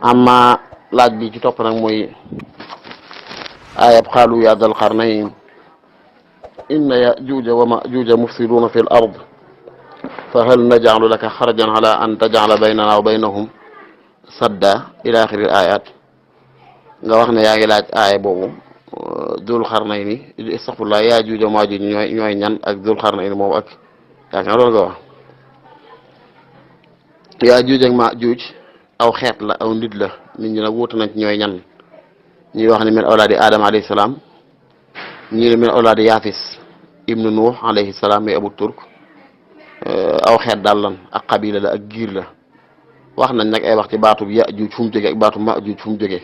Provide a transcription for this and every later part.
amma laaj bi ci topp nag mooy ayab xaalu ya dal qarnayn inna yajuuja wa majuuja mufsiduuna fi l ard fa hal naj'alu laka xarajan ala an taj'ala baynana wa baynahum sadda ila axiri ayat nga wax ne yaa ngi laaj aaya boobu dul qarnayni astaghfirullah yajuuja wa majuuj ñooy ñan ak dul qarnayni moom ak yaakaar loolu nga wax yajuuj ak majuuj aw xeet la aw nit la nit ñi nag wuute nañ ci ñooy ñan ñuy wax ne min awlaadi Adama alayhi salaam ñii ne min awlaadi Yaafis ibnu Nuux alayhi salaam muy Abu Turk aw xeet daal lan ak xabila la ak giir la wax nañ nag ay wax ci baatu Yajuuj fu mu jógee ak baatu Majuuj fu mu jógee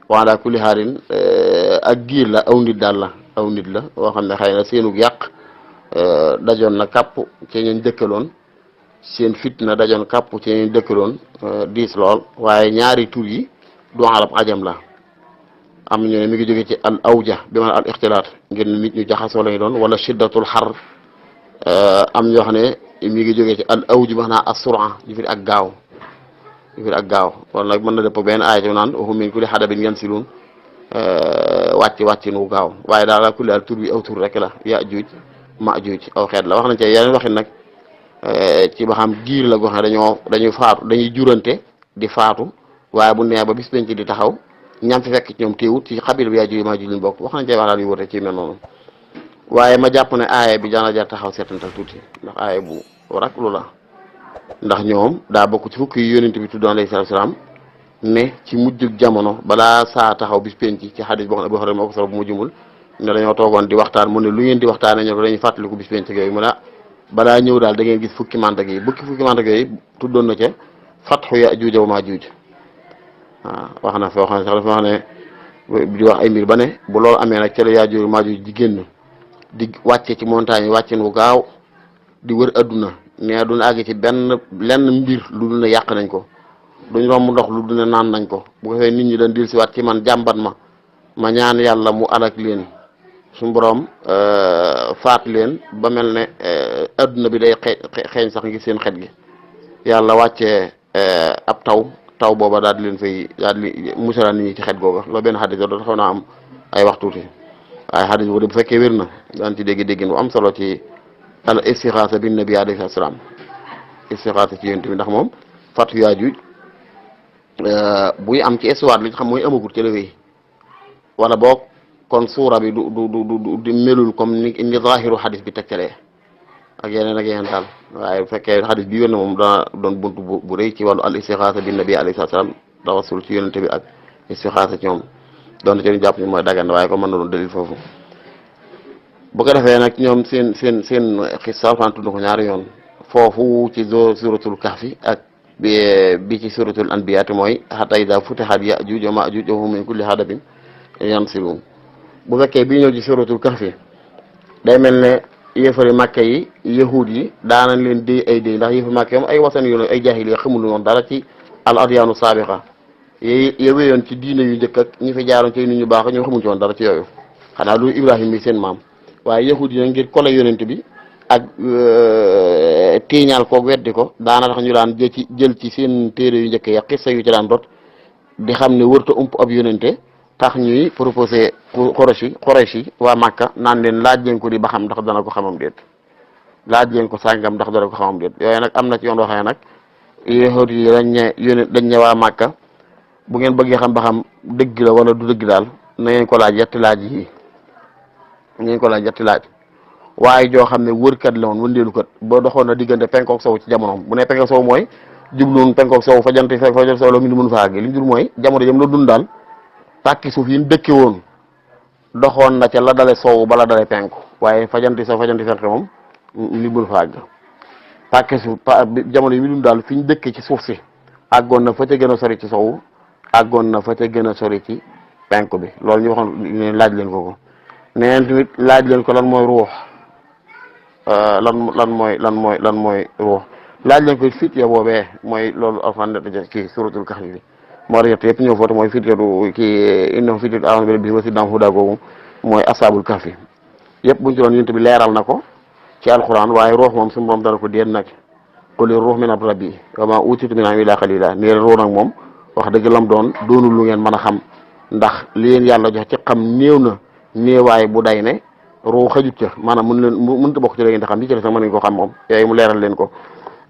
wax daa kulli xaarin ak giir la aw nit daal la aw nit la boo xam ne xëy na seenug yàq dajoon na kàpp ci ñeen dëkkaloon seen fitna dajoon kàpp ci ñeen dëkkaloon diis lool waaye ñaari tur yi du arab ajam la am ñu ne mi ngi jóge ci al awja bi man al ixtilaat ngir nit ñu jaxasoo lañu doon wala shiddatul xar am ñoo xam ne mi ngi jóge ci al awju bi maanaam as-sur'a ju firi ak gaaw ju firi ak gaaw wala nag mën na dëpp benn aaya ci naan wa hum min kulli hadabin yansiluun wàcc nu gaaw waaye daal kulli al tur bi aw tur rek la Yaajuuj Maajuuj aw xeet la wax nañ ci yeneen waxin nag ci ba xam giir la goo xam ne dañuy faatu dañuy jurante di faatu waaye bu nee ba bis penc di taxaw ñam fi fekk ci ñoom teewut ci xabil bi Yaajuuj Maajuuj lañ bokk wax nañ cee wax daal yu wute ci mel noonu waaye ma jàpp ne aaya bi dana jar taxaw seetantal tuuti ndax aaya bu raklu la ndax ñoom daa bokk ci fukki yonent bi tuddoon alayhi salaatu salaam ne ci mujjug jamono balaa saa taxaw bis penc ci xadis boo xam ne boo xam ne moo ko solo bu mu jumul ne dañoo toogoon di waxtaan mu ne lu ngeen di waxtaanee ñoo ko dañuy fàttaliku bis penc yooyu mu ne balaa ñëw daal da ngeen gis fukki mandag yi fukki mandag yooyu tuddoon na ca fatxu Yaajuuj wa Maajuuj waaw wax na foo xam ne sax dafa wax ne di wax ay mbir ba ne bu loolu amee nag ca la Yaajuuj wa Maajuuj di génn di wàcce ci montagne yi wàccin wu gaaw di wër adduna mais duñ àgg ci lenn mbir lu dul ne yàq nañ ko duñ romb ndox lu dul ne naan nañ ko bu ko defee nit ñi dañ dil si waat ci man jàmbat ma ñaan yàlla mu alak leen suñu borom faat leen ba mel ne adduna bi day xeeñ sax ngir seen xet gi yàlla wàccee ab taw booba daal di leen fay daal di musala nit ñi ci xet googa loolu benn xadis doon xaw naa am ay waxtuuti waaye xadis boobu bu fekkee wér na daan ci déggin bu am solo ci al istixaasa bin nabi alayhi salaam istixaasa ci yonent bi ndax moom fatu Yaajuuj buy am ci histoire li xam mooy amagul ci la wéy wala boog kon suura bi du melul comme ni zaahiru xadis bi tegtalee ak yeneen daal waaye bu fekkee xadis bi wér na moom dana doon buntu bu rëy ci wàllu al istixaasa bin nabi alayhi salaam tawassul ci yonent bi ak istixaasa ci ñoom doon ci ñu jàpp ñu mooy dagan waaye ko mën na doon dalil foofu bu ko defee nag ñoom seen xissa Alxuraan tudd ko ñaari yoon foofu ci suratul kahfi ak bi ci suratul anbiya te mooy hatta iza futihat Yaajuuj wa Maajuuj wa hum min kulli hadabin yansiluun bu fekkee bii ñëw ci suratul kahfi day mel ne yëfari Makka yi yahuud yi daanañ leen déy ay déy ndax yëfari Makka moom ay wasan yu ay jaahil yi xamul woon dara ci al adyaanu saabiqa yi wéyoon ci diine yu njëkk ak ñi fi jaaroon ci nit ñu baax ñoo xamuñ ci woon dara ci yooyu xanaa lu Ibrahim bi seen maam waaye yahud yi ngir kole yonent bi ak tiiñaal koog weddi ko daana tax ñu daan jël ci seen téere yu njëkk ya xissa yu ci daan dot di xam ne wërta ump ab yonente tax ñuy proposé Quraysh yi waa Makka naan leen laaj leen ko di ba xam ndax dana ko xamam déet laaj leen ko sàngam ndax dana ko xamam déet yooyu nag am na ci yoon waxee nag yahud yi dañ ñe waa Makka bu ngeen bëggee xam ba xam dëgg la wala du dëgg daal na ngeen ko laaj yetti laaj yi ngeen ko laaj yetti laaj waaye joo xam ne wërkat la woon wëndeelu kat boo doxoon na diggante penkook sow ci jamonoom bu ne penkook sow mooy jubluwoon penkook sow fa jant sow la mi mënu fa àgg li mu jur mooy jamono jëm la dund daal tàkki suuf yi ñu dëkke woon doxoon na ca la dale sow bala dale penku waaye fa janti sow fa janti fenk moom li mënu fa àgg tàkki suuf jamono yi mu dund daal fi ñu dëkke ci suuf si àggoon na fa ca gën a sori ci sow àggoon na fa ca gën a sori ci penku bi loolu ñu waxoon ne laaj leen ko neen tamit laaj leen ko lan mooy ruux lan mooy ruux laaj leen ko fit ya boobee mooy loolu alxuraan ci suratul kahfi bi moo tax yëpp ñëw foofu mooy fityatu kii innahum fityatun aamanu bi rabbihim wa zidnaahum hudaa googu mooy asaabul kahfi yëpp buñu ci doon yonent bi leeral na ko ci alxuraan waaye ruux moom suñu borom dara ko déen nag quli ruux min amri rabbi wa maa uutiitum min al-ilmi illaa qaliilaa nee ruux nag moom wax dëgg lam doonul lu ngeen mën a xam ndax li leen yàlla jox ci xam néew na néewaay bu day ne ruu xajut ca maanaam mënta bokk ci la ngeen di xam yi ci des nag mën nañu ko xam moom yooyu mu leeral leen ko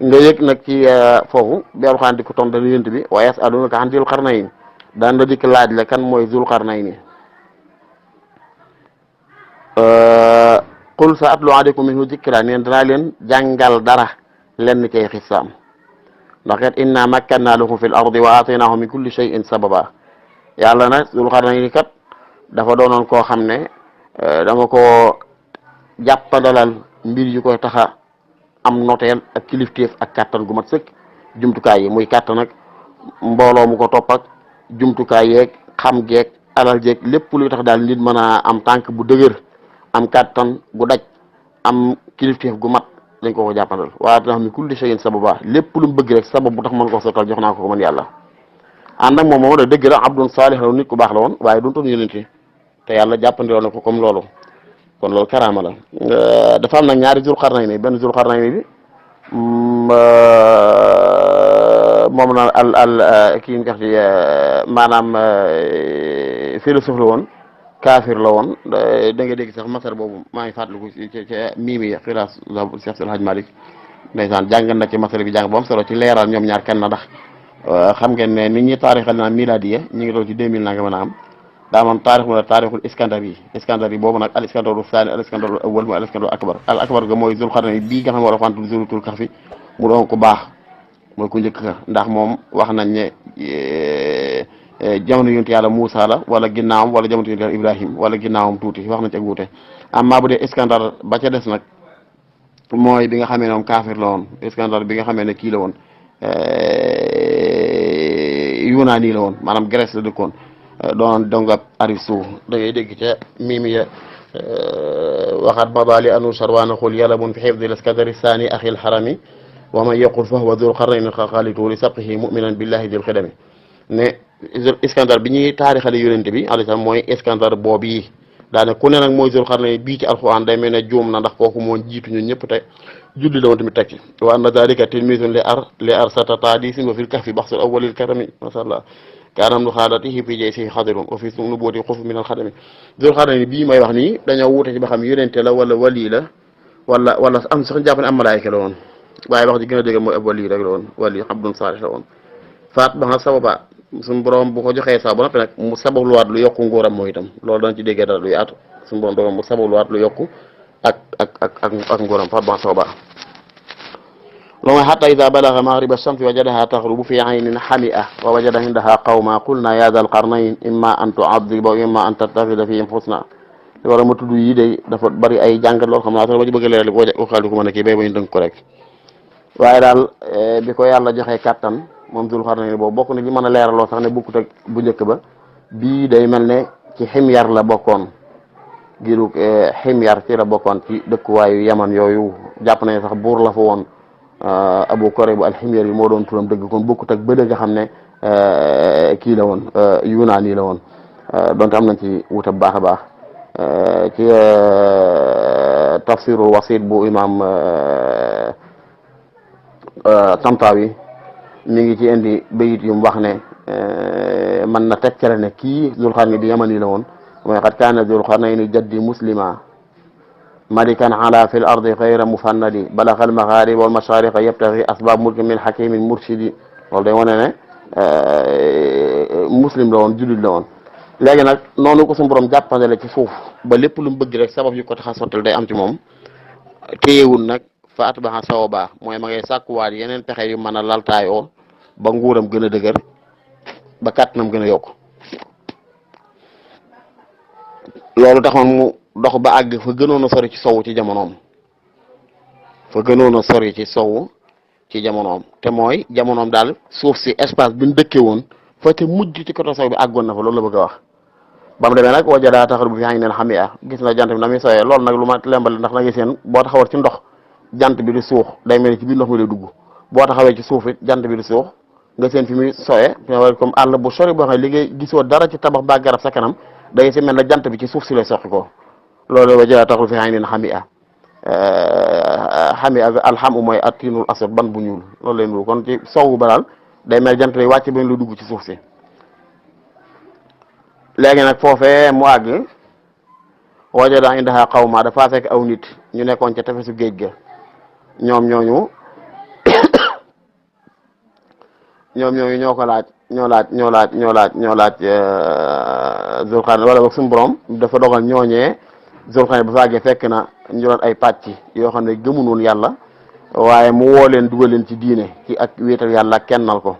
nga yëg nag ci foofu beeru xaan di ko tontal yént bi wa yasalunaka an zul qarnayn daan la dikk laaj la kan mooy zul qarnayn qul sa atlu alaykum minhu zikra neen danaa leen jàngal dara lenn cay xisaam ndax kat inna makkanna lahu fil ardi wa ataynahu min kulli shay'in sababa yàlla nag zul qarnayn kat dafa doonoon koo xam ne dama ko jàppandalal mbir yu koy taxa am noteel ak kilifteef ak kàttan gu mat sëkk jumtukaay yi muy kàttan ak mbooloo mu ko topp ak jumtukaay yeeg xam geeg alal jeeg lépp luy tax daal nit mën a am tànk bu dëgër am kàttan gu daj am kilifteef gu mat dañ ko jàppandal waaye dina xam ne kulli shay'in sababa lépp lu mu bëgg rek sabab bu tax mën ko sottal jox naa ko man yàlla ànd ak moom da dëgg la abdun saalih la nit ku baax la woon waaye doon toon yonente te yàlla jàppandiloon na ko comme loolu kon loolu karaama la dafa am nag ñaari zul qarnayni benn zul qarnayni bi moom na kii nga xam ci maanaam philosophe la woon kaafir la woon da nga dégg sax masar boobu maa ngi fàttaliku ci miimi xilaas Cheikh Seydi El Hadji Malick ndeysaan jàngal na ci masar bi jàng ba am solo ci leeral ñoom ñaar kenn na ndax xam ngeen ne nit ñi taarixal naa miladiya ñu ngi doon ci 2000 na nga mën a am daa moom taarix mu la taarixul iskandari boobu nag al iskandaru saani al iskandaru awwal mooy al iskandaru akbar al akbar ga mooy zul qarnayn bii nga xam ne war a fantul zulutul kahfi mu doon ku baax mooy ku njëkk ka ndax moom wax nañ ne jamono yonent yàlla Muusa la wala ginnaawam wala jamono yonent yàlla Ibrahim wala ginnaawam tuuti wax nañ ci ak wuute amma bu dee iskandar ba ca des nag mooy bi nga xamee ne moom kaafir la woon iskandar bi nga xamee ne kii la woon Yunaani la woon maanaam Grèce la dëkkoon doon dongab Aristote da ngay dégg ca mimiya waxaat mabali anu sarwana xul yalamun fi xifdi laskandari sani axil xarami wa man yaqul fa huwa dul qarnayn xaalitu li sabqihi muminan billahi dil xidami ne iskandar bi ñuy taarixale yonente bi alayhi salaam mooy iskandar boobu yi daane ku ne nag mooy zul qarnayn bii ci alquran day mel ne juum na ndax kooku moo jiitu ñun ñëpp te julli la woon tamit teg ci wa anna dalika tilmisun li arsata taadisin wa fil kahfi baxsul awwalil karami masha Allah kaanam lu xaadatihi fi jay si xadirun wa fi nubuwwati xuf min al xadami zul qarnayn bii may wax nii dañoo wuute ci ba xam yonente la wala wali la wala am sax jàpp ne am malaayika la woon waaye wax ji gën a dégg mooy ab wali rek la woon wali abdun saalih la woon faat ba nga sababa suñu borom bu ko joxee sax ba noppi nag mu sababluwaat lu yokku nguuram mooy itam loolu dañ ci déggee dara lu yaatu suñu borom dogal mu sababluwaat lu yokku ak nguuram faat ba nga sababa loo mooy xatta ida balaga maghriba shamsi wajadaha taxrubu fi aynin xamia wa wajada indaha qawma qulna ya dal qarnayn imma an tuadiba wa imma an tattafida fihim xusna war a ma tudd yi day dafa bari ay jàngat lool xam naa sax ba ci bëgg a leeral ko xaali ko mën a kii bay bañ dënk ko rek waaye daal bi ko yàlla joxee kàttan moom Zul Qarnayn boobu bokk na li mën a leeraloo sax ne bukkut ak bu njëkk ba bii day mel ne ci ximyar la bokkoon giru ximyar ci la bokkoon ci dëkkuwaayu yaman yooyu jàpp nañ sax buur la fa woon Abu Kurayb al-Himyari yi moo doon turam dëgg kon bukkut ak bële nga xam ne kii la woon Yunaani la woon donte am nañ ci wuute bu baax a baax ci tafsirul wasit bu imam Tantawi mi ngi ci indi bayit yu mu wax ne man na tekkale ne kii Zul Qarnayn bi yamani la woon mooy qad kaana Zul Qarnayni jaddi muslima malikan ala fi l ardi xayra mufannadi balaga al magharib wal mashariqa yabtaghi asbab mulki min hakimin murshidi loolu day wane ne muslim la woon jullit la woon léegi nag noonu ko suñu borom jàppandale ci suuf ba lépp lu mu bëgg rek sabab yu ko tax a sottal day am ci moom téyewul nag fa atbaxa sawaba mooy ma ngay sàkkuwaat yeneen pexe yu mën a laltaayoo ba nguuram gën a dëgër ba kàttanam gën a yokk loolu taxoon mu dox ba àgg fa gënoon a sori ci sowu ci jamonoom fa gënoon a sori ci sowu ci jamonoom te mooy jamonoom daal suuf si espace bi ñu dëkkee woon fa te mujj ci côté sow bi àggoon na fa loolu la bëgg a wax ba mu demee nag wajadaa taxar bu fi yaa ngi neen xam gis na jant bi na muy sooyee loolu nag lu ma lembal ndax da ngay seen boo taxawal ci ndox jant bi di suux day mel ni ci biir ndox mi lay dugg boo taxawee ci suuf it jant bi di suux nga seen fi muy sooyee comme àll bu sori boo xam ne li ngay gisoo dara ci tabax ba garab sa kanam day si mel na jant bi ci suuf si lay soqi ko loolu wajadaa taxar bu fi yaa ngi neen xam alxamu mooy attinul asad ban bu ñuul loolu leen kon ci sowu ba daal day mel jant bi wàcc ba lu dugg ci suuf si. léegi nag foofee mu àgg wajada indaha qawma dafa fekk aw nit ñu nekkoon ca tefesu géej ga ñoom ñooñu ñoo ko laaj ñoo laaj Zulqarnayn wala boog suñu borom dafa dogal ñooñee Zulqarnayn ba faagee fekk na ñu doon ay pàcc yoo xam ne gëmunoon yàlla waaye mu woo leen dugal leen ci diine ci ak wéetal yàlla ak kennal ko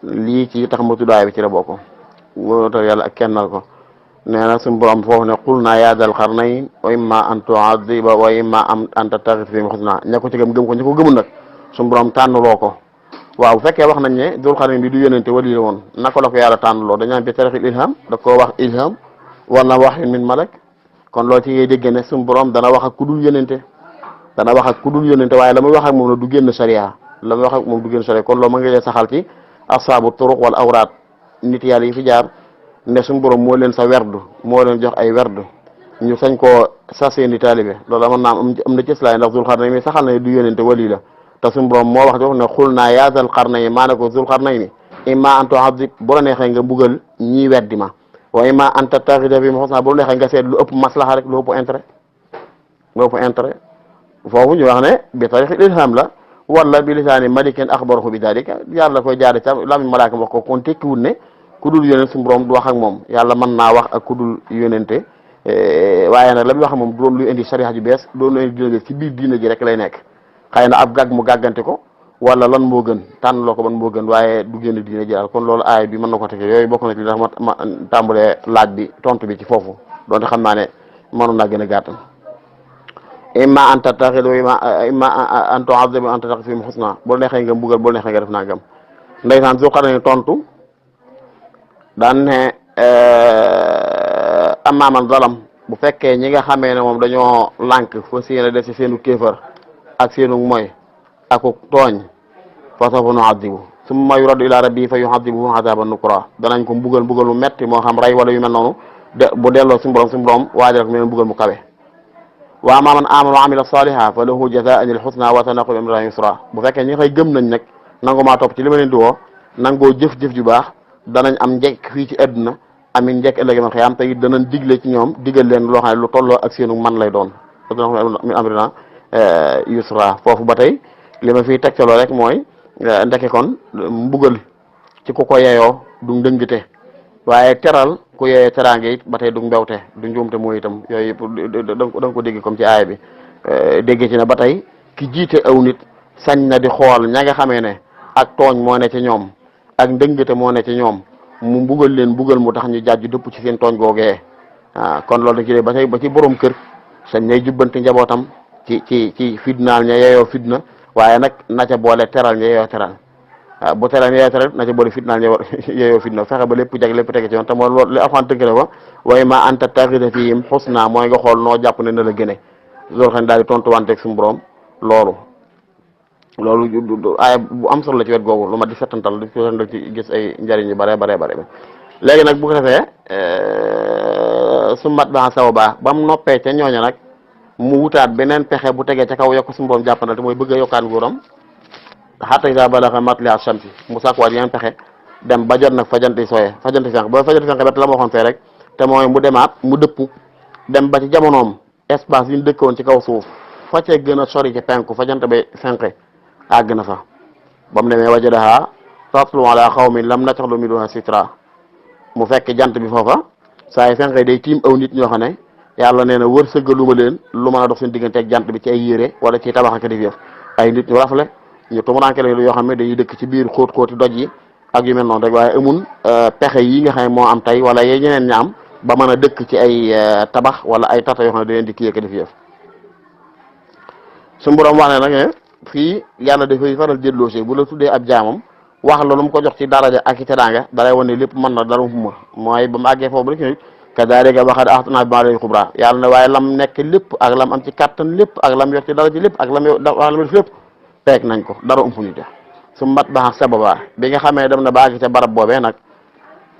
lii ci tax ma tuddaay bi ci la bokk wéetal yàlla ak kennal ko nee na suñu borom foofu ne qul naa yaa dal qarnayn wa imma an tu'adhiba wa imma an tattakhidha fihim husna ña ko ci gëm ko ña ko gëmul nag suñu borom tànnloo ko waaw bu fekkee wax nañ ne Dul Qarnayn bi du yónente wali la woon naka la ko yàlla tànnloo dañu naan bi tarixil ilham da koo wax ilham wala wax min malak kon loolu ci ngay dégg ne suñu borom dana wax ak ku dul yónente waaye la muy wax ak moom la du génn sharia kon loolu ma ngi leen saxal ci asaabu turuq wala awraat nit yàlla yi fi jaar ne suñu borom moo leen sa werdu moo leen jox ay werdu ñu sañ koo saseeni taalibe loolu amoon naa am na cëslaay ndax Dul Qarnayn mi saxal na du yónente wali la te suñu borom moo wax ne xul naa yaa Zal Qarnayni maa ne ko Zul Qarnayni imma an tu'adhib bu la neexee nga mbugal ñii weddi ma wa imma an tattakhidha fihim husna bu la neexee nga seet lu ëpp maslaha rek lu ëpp intérêt foofu ñu wax ne bi tariqil ilham la wala bi lisaani malikin akhbarahu bi dalika yàlla koy jaare ca lami malaaka wax ko kon tekkiwul ne ku dul yónent suñu borom du wax ak moom yàlla mën naa wax ak ku dul yónente waaye nag la muy wax moom doon luy indi sariya ju bees doon lu indi diine ci biir diine ji rek lay nekk xëy na ab gàgg mu gàggante ko wala lan moo gën tànn loo ko ban moo gën waaye du génn diine ji daal kon loolu aay bi mën na ko tege yooyu bokk na ci li tax ma tàmbalee laaj bi tontu bi ci foofu donte xam naa ne mënoon naa gën a gàttal imma an tattakhidha imma an tu'adhiba an tattakhidha fihim husna boo neexee nga mbugal boo neexee nga def nangam ndeysaan Zul Qarnayn tontu daan ne amma man zalam bu fekkee ñi nga xamee ne moom dañoo lànk fa séena def ci seenu kéefar ak seenu mooy aku tooñ fa sawfa nu'adhibu summa yuraddu ila rabbi fa yu'adhibuhu 'adaban nukra danañ ko mbugal mu metti moo xam rey wala yu mel noonu bu delloo suñu borom waajal ko mel mbugal mu kawe wa amma man amana wa 'amila salihan fa lahu jazaa'un al-husna wa sanaqulu lahu yusra bu fekkee ñi xëy gëm nañ nag nangu maa topp ci li ma leen di woo nangoo jëf-jëf ju baax danañ am njekk fii ci àdduna amin njekk ëllëg man xiyam te it danañ digle ci ñoom digal leen loo xam ne lu tolloo ak seenu man lay doon min amrina yusra foofu ba tey li ma fiy tegtaloo rek mooy ndeke kon mbugal ci ku ko yeyoo du ndëngte waaye teral ku yeyoo teraange it ba tey du mbewte du njuumte mooy itam yooyu yëpp da nga ko dégg comme ci aaya bi dégg ci ne ba tey ki jiite aw nit sañ na di xool ña nga xamee ne ak tooñ moo ne ci ñoom ak ndëngte moo ne ci ñoom mu mbugal leen mbugal mu tax ñu jàjju dëpp ci seen tooñ googee kon loolu da ci ba tey ba ci borom kër sañ nay jubbanti njabootam ci fitnaal ña yeyoo fitna waaye nag na ca boole teral ña yeyoo teral bu teral ña yeyoo teral na ca boole fitnaal ña yeyoo fitna fexe ba lépp jag lépp tege ci yoon te moo loolu li Alxuraan tënkale ko waaye ma an tattakhidha fihim husna mooy nga xool noo jàpp ne na la gëne loolu xam ne daal di tontu wanteeg suñu borom loolu aaya bu am solo la ci wet googu lu ma di settantal di ci gis ay njariñ yu bare léegi nag bu ko defee su mat ba saw baax ba mu noppee ca ñooña nag mu wutaat beneen pexe bu tegee ca kaw yokk suñu borom jàppandal te mooy bëgg a yokkaat nguuram hatta iza balagha matla'a shamsi mu sàkkuwaat yeneen pexe dem ba jot nag fajanti sooye fajanti fenk ba fajanti fenk ba te la ma waxoon fee rek te mooy mu demaat mu dëpp dem ba ci jamonoom espace yi ñu dëkkoon ci kaw suuf fa ca gën a sori ci penku fajant ba fenk àgg na fa ba mu demee wajadaha tatlu ala qawmin lam natxlu min duniha sitra mu fekk jant bi foofa saa yu fenk day tiim aw nit ñoo xam ne yàlla nee na wërsëgaluma leen lu mën a dox seen diggante ak jant bi ci ay yére wala ci tabax ak def yëf ay nit ñu rafle ñu tumuranke la yoo xam ne dañuy dëkk ci biir xóoti doj yi ak yu mel noonu rek waaye amul pexe yi nga xam ne moo am tey wala yee ñeneen ña am ba mën a dëkk ci ay tabax wala ay tata yoo xam ne da leen di kii ak def yëf su borom wax ne nag ne fii yàlla dafay faral jëlloo si bu la tuddee ab jaamam wax la lu mu ko jox ci daraja ak i teraanga dalay wane lépp mën na dara humma mooy ba mu àggee foofu rek nit kadaalika waxad ahsanaa bimaa ladayhi xubraa yàlla ne waaye lam nekk lépp ak lam am ci kàttan lépp ak lam yor ci dara ci lépp ak lam def lépp peeg nañ ko dara umpuñu te su mat baax sababa bi nga xamee dem na ba àgg ca barab boobee nag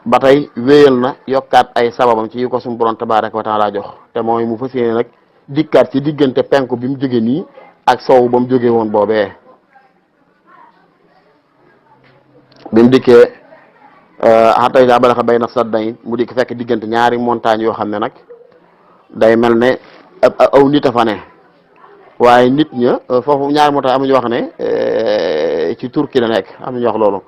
ba tey wéyal na yokkaat ay sababam ci yu ko suñu borom tabaaraka wa taala jox te mooy mu fas yéene nag dikkaat ci diggante penku bi mu jóge nii ak sow ba mu jógee woon boobee bi mu dikkee xatay daa balaxa bay na saddayn mu dikk fekk diggante ñaari montagne yoo xam ne nag day mel ne aw nit a fa ne waaye nit ña foofu ñaari montagne am ñu wax ne ci Turquie la nekk am ñu wax loolu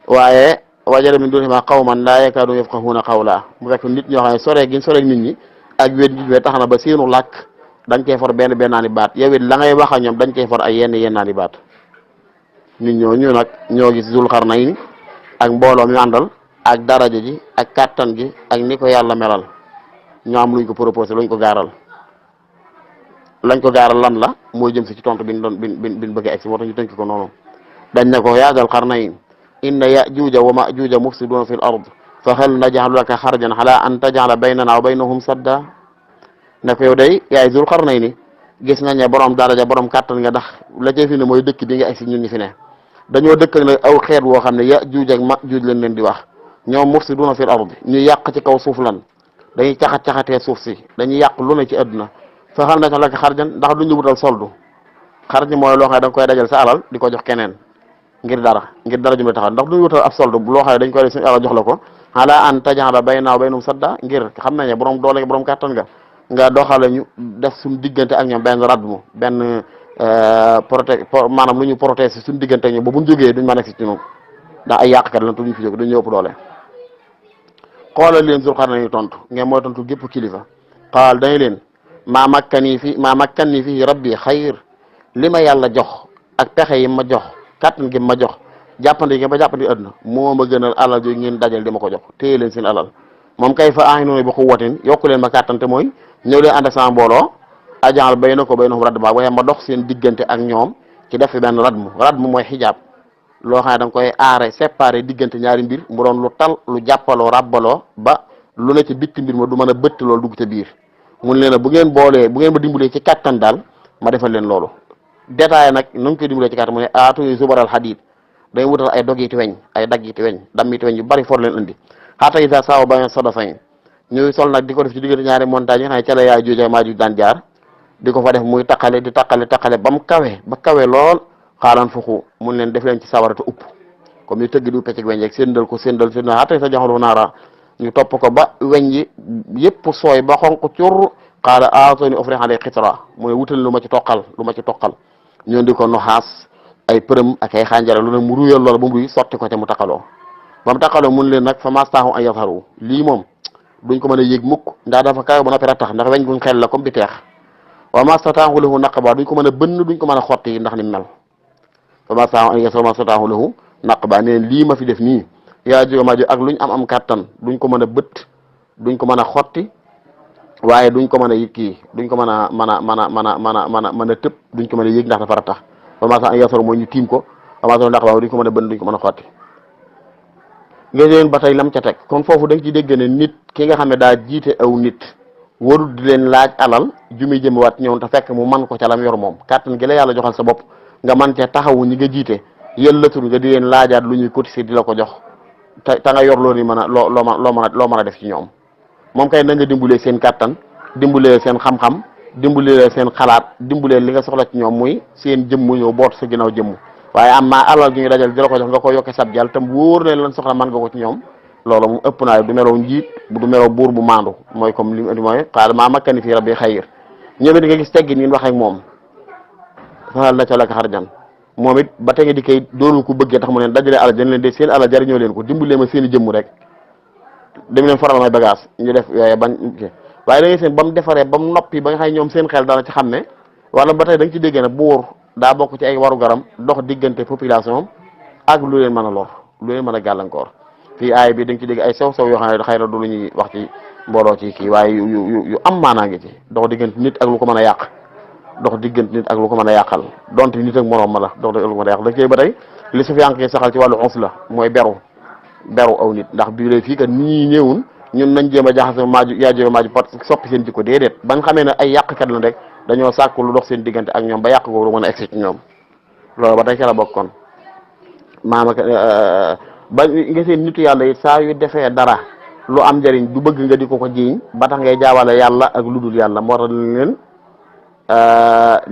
waaye wajada min dunihima qawman laa yakaaduna yafqahuuna qawla mu fekk nit ñoo xam ne sore gi sore nit ñi ak wet nit ñi tax na ba seenu làkk dañ koy for bennaani baat yow it la ngay wax ak ñoom dañ koy for ay yennaani baat nit ñooñu nag ñoo gis Zulqarnayn ak mbooloo mi àndal ak daraja ji ak kàttan gi ak ni ko yàlla melal ñoo am luñ ko proposé luñ ko gaaral lan la mooy jëm si ci tontu bin bëgg a egsi moo tax ñu tënk ko noonu dañ ne ko yaa Zal Qarnayn inna ya'juuja wa ma'juuja mufsiduuna fil ard fa hal naj'alu laka xarjan ala an taj'ala baynana wa baynahum sadda ne ko yow day yaay Zul Qarnayni gis nañ ne borom daraja borom kàttan nga ndax la cay fi ne mooy dëkk bi nga egsi ñun ñi fi ne dañoo dëkk nag aw xeet woo xam ne Ya'juuj ak Ma'juuj lañ leen di wax ñoom mufsiduuna fil ard ñu yàq ci kaw suuf lan dañuy caxatee suuf si dañuy yàq lu ne ci àdduna fa hal naj'alu laka xarjan ndax duñu wutal soldu xarj mooy loo xam ne da nga koy dajal sa alal di ko jox keneen ngir dara jumla taxaw ndax duñu wutal ab soldu loo xam ne dañ koy def suñu alal jox la ko ala an taj'ala baynana wa baynahum sadda ngir xam nañ ne borom doole borom kàttan nga doxale ñu def suñu diggante ak ñoom benn radmu benn maanaam lu ñu protéger suñu diggante ak ñoom ba bu ñu jógee duñ mën a egsi ci ñoom ndax ay yàqkat lan te duñ fi jóg dañu ëpp doole xoolal leen Zulqarnayn tontu ngeen mooy tontu gépp kilifa xaal dañu leen maa makkani fi rabbi xayr li ma yàlla jox ak pexe yi ma jox kàttan gi ma jox jàppandi gi ma jàppandi àdduna moo ma gënal alal jooju ngeen dajal di ma ko jox téye leen seen alal moom kay fa aahinuuna bi quwwatin yokku leen ma kàttan te mooy ñëw leen ànd ak sama mbooloo ajaal baynakum wa baynahum radma waaye ma dox seen diggante ak ñoom ci def fi benn radmu mooy xijaab loo xam ne da nga koy aare séparé diggante ñaari mbir mu doon lu tal lu jàppaloo ràbbaloo ba lu ne ci bitti mbir ma du mën a bëtt loolu dugg ca biir mun leen bu ngeen ma dimbalee ci kàttan daal ma defal leen loolu détaillé nag nu ngi koy dimbalee ci kàttan mu ne aatu zubaral hadid dañ wutal ay dogiti weñ ay daggiti weñ dammiti weñ yu bari for leen indi xaata isa sawa ba sadafayn ñuy sol nag di ko def ci diggante ñaari montagne yi xam ne ca la Yaajuuj ak Maajuuj daan jaar di ko fa def muy taqale di taqale ba mu kawe lool xaalan fuxu mun leen def leen ci sawarata upp comme ni tëgg di uppee ci weñ rek séndal xaata sa jaxalu naara ñu topp ko ba weñ yi yëpp sooy ba xonq cur xaala aatoni ofri xale xitra mu ne wutal lu ma ci toqal ñoo di ko noxaas ay përëm ak ay xànjara lu ne mu ruyal loola ba mu ruy sotti ko ca mu taqaloo ba mu taqaloo mun leen nag fa mastaaxu ay yazharu lii moom duñ ko mën a yéeg mukk ndax dafa kaw ba noppi tax ndax weñ guñ xel la comme bi teex wa mastataahu lahu naqba duñ ko mën a bënn duñ ko mën a xotti ndax ni mel fa mastataahu lahu naqba neen lii ma fi def nii Yaajuuj Maajuuj ak luñ am kàttan duñ ko mën a bëtt duñ ko mën a xotti waaye duñ ko mën a yëg kii duñ ko mën a tëb duñ ko mën a yéeg ndax dafa tax fa mastataahu yazharu mooy ñu tiim ko wa mastataahu naqba duñ ko mën a bënn duñ ko mën a xotti nga leen ba tey lam ca teg kon foofu da nga ci dégg ne nit ki nga xam ne daa jiite aw nit warul di leen laaj alal ju muy jëmwaat ñëw te fekk mu man ko ca lam yor moom kàttan gi la yàlla joxal sa bopp nga man ca taxawu ñi nga jiite yëllatul nga di leen laajaat lu ñuy cotiser di la ko jox te nga yor loolu mën a loo mën a def ci ñoom moom kay na nga dimbulee seen kàttan dimbulee seen xam-xam dimbulee seen xalaat dimbulee li nga soxla ci ñoom muy seen jëmm ñëw boot sa ginnaaw jëmm waaye am maa alal gi ñu dajal di la ko jox nga ko yokke sab jàll tam wóor ne lan soxla mën nga ko ci ñoom loolu mu ëpp naa du meloo njiit du meloo buur bu maandu mooy comme li indi mooy xaal maa makkani fii rabbi xayir ñoom it nga gis teggin yi wax ak moom faal na ca la ka xarjan moom it ba tege di kay doonul ko bëggee tax mu neen dajale alal dañ leen de seen alal jariñoo leen ko dimbalee ma seen i jëmm rek dem leen faral may bagage ñu def yooye bañ waaye da ngay seen ba mu defaree ba mu noppi ba nga xam ne ñoom seen xel dana ci xam ne wala ba tey da nga ci déggee ne buur daa bokk ci ay waru garam dox diggante population ak lu leen mën a lor lu leen mën a gàllankoor fii aay bi da nga ci dégg ay sew-sew yoo xam ne xëy na du lu ñuy wax ci mbooloo ci kii waaye yu am maanaa ngi ci dox diggante nit ak lu ko mën a yàq dox diggante nit ak lu ko mën a yàqal donte nit ak moroom ma la dox diggante lu ko mën a yàq da cee ba tey li su fi yànqee saxal ci wàllu ons la mooy beru aw nit ndax bii lay fii kat ñii ñëwun ñun nañ jéem a jaxase Yaajuuj Maajuuj pot soppi seen jikko déedéet ba nga xamee ne ay yàqkat la rek dañoo sàkku lu dox seen diggante ak ñoom ba yàq ko lu mën a egsi ci ñoom loolu ba tey ca la bokkoon ba nga seen nitu yàlla it saa yu defee dara lu am njëriñ du bëgg nga di ko jiiñ ba tax ngay jaawale yàlla ak lu dul yàlla moo tax leen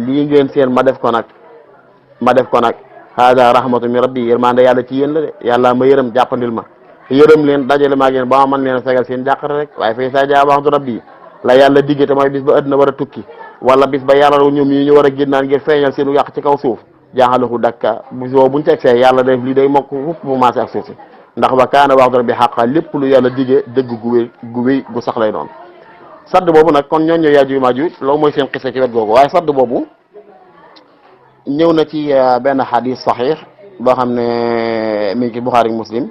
lii ngeen seen ma def ko nag hada rahmatu min rabbi yërmande yàlla ci yéen la de yàlla ma yërëm jàppandil ma yërëm leen dajale maa yéen ba ma mën leen fegal seen jàqare rek waaye fay saa jaa waxtu rabbi la yàlla digge te mooy bis ba àddina war a tukki wala bis ba yàlla ñoom yi ñu war a génnaan ngir feeñal seen yàq ci kaw suuf jaaxalahu dakka bis boobu buñu ci egsee yàlla def lii day mokk xupp bu maase ak suuf si ndax ba kaana waxtu rabbi xaqa lépp lu yàlla digge dëgg gu wéy gu sax lay doon sadd boobu nag kon ñooñu Yaajuuj Maajuuj loolu mooy seen xisa ci wet googu waaye sadd boobu ñëw na ci benn xadis saxiix boo xam ne mi ngi ci Buxaari Muslim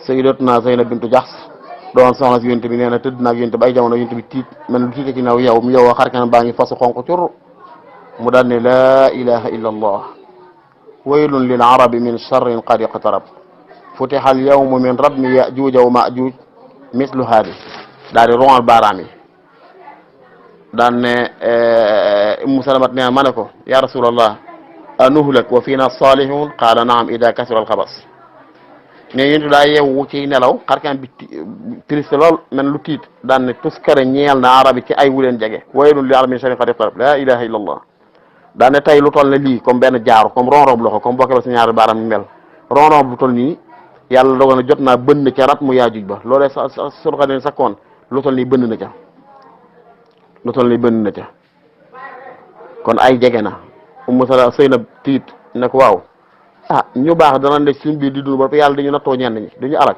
sayyidatuna Zaynab bintu Jaxs doon soxna si yonent bi nee na tëdd naag yonent bi ay jamono yonent bi tiit man lu tiite ci naw yow mu yow xarkanam baa ngi fasu xonq cur mu daal ne laa ilaha illa allah waylun lil arabi min charrin qad iqtarab futiha al yawmu min radmi yajuuja wa majuuj mislu haadi daal di rongal baaraam yi daan ne Ummu Salamat nee na ma ne ko ya rasulallah anuhlak wa fiina salihun qaala naam ida kasura alxabas ne yéntu daa yeewu ci nelaw xarkaan bi triste lool men lu tiit daan ne tuskare ñeel na arabi ci ay wuleen jege waylun li arabi min charrin qad iqtarab la ilaha illa allah daan ne tey lu toll ne lii comme benn jaaru comme ronrob loxo comme bokke ba si ñaari baaraam ñu mel ronrob lu toll nii yàlla dogal na jot naa bënn ca rat mu Yaajuuj ba loolee surxa leen sakkoon lu toll nii bënn na ca lu toll nii bënn na ca kon ay jege na Ummu Salama Seynab tiit ne ko waaw ñu baax dana ne suñ biir di dund ba yàlla dañu nattoo ñenn ñi duñu alak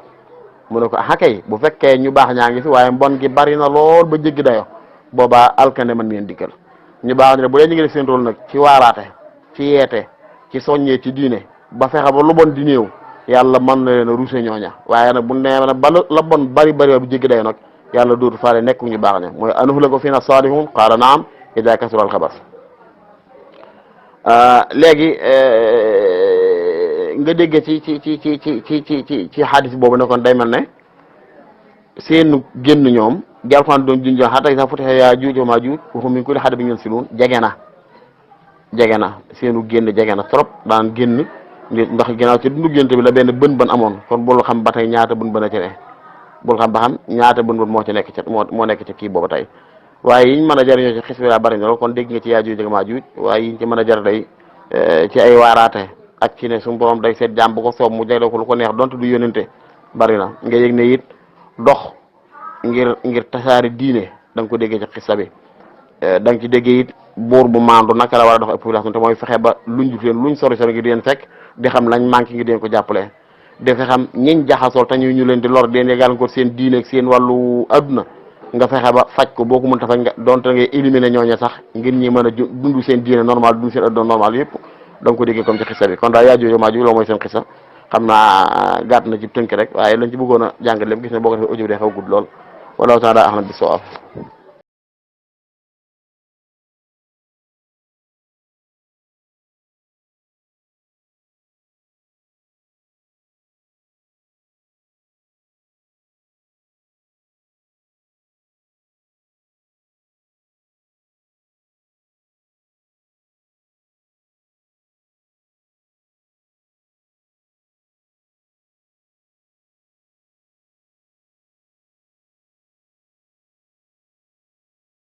mu ne ko kay bu fekkee ñu baax ñaa ngi fi waaye mbon gi bari na lool ba jéggi dayo boobaa alkane mën ngeen dikkal ñu baax ñu ne bu dee ñu ngi def seen rôle nag ci waaraate ci yeete ci soññee ci diine ba fexe ba lu bon di néew yàlla mën na leen a ruuse ñooña waaye nag bu nee nag ba la bon bari bu jéggi dayo nag yàlla dootu faale nekk ñu baax ña mooy anuhlaka fiina salihun qaala naam ida kasura alxabas léegi nga déggee ci xadis boobu ne kon day mel ne seen génn ñoom Alxuraan doon junjoon xataa sax futiha Yaajuuj wa Maajuuj wa hum min kulli hadabin yansiluun jege na seenu génn jege na trop daan génn ndax ginnaaw ci dundu gént bi la benn bën amoon kon bul xam ba tey ñaata bën a ci ne bul xam ba xam ñaata bën moo ci nekk ca moo nekk ca kii boobu tey waaye yiñ mën a jariñoo ci xis bi daa bari na lool kon dégg nga ci Yaajuuj ak Maajuuj waaye yiñ ci mën a jar day ci ay waaraate ak ci ne suñu borom day seet jàmm bu ko soob mu jagleel ko lu ko neex donte du yónente bari na nga yëg ne it dox ngir tasaari diine da nga ko déggee ci xissa bi da nga ci déggee it buur bu maandu naka la war a dox ak population te mooy fexe ba luñ sori sori ngir di leen fekk di xam lañ manqué ngir di leen ko jàppale di fexe xam ñiñ jaxasoo te ñu leen di lor di leen yeggal ko seen diine ak seen wàllu adduna nga fexe ba faj ko boo ko mënta faj nga donte ngay éliminer ñooñu sax ngir ñi mën a dund seen diine normal dund seen adduna normal yëpp da nga ko déggee comme ci xissa bi kon daal Yaajuuj Maajuuj loolu mooy seen xissa xam naa gàtt na ci tënk rek waaye lañ ci bëggoon a jàngat lépp gis ne boo ko defee audio bi day xaw gudd lool wallahu taala ahlam bis-sawaab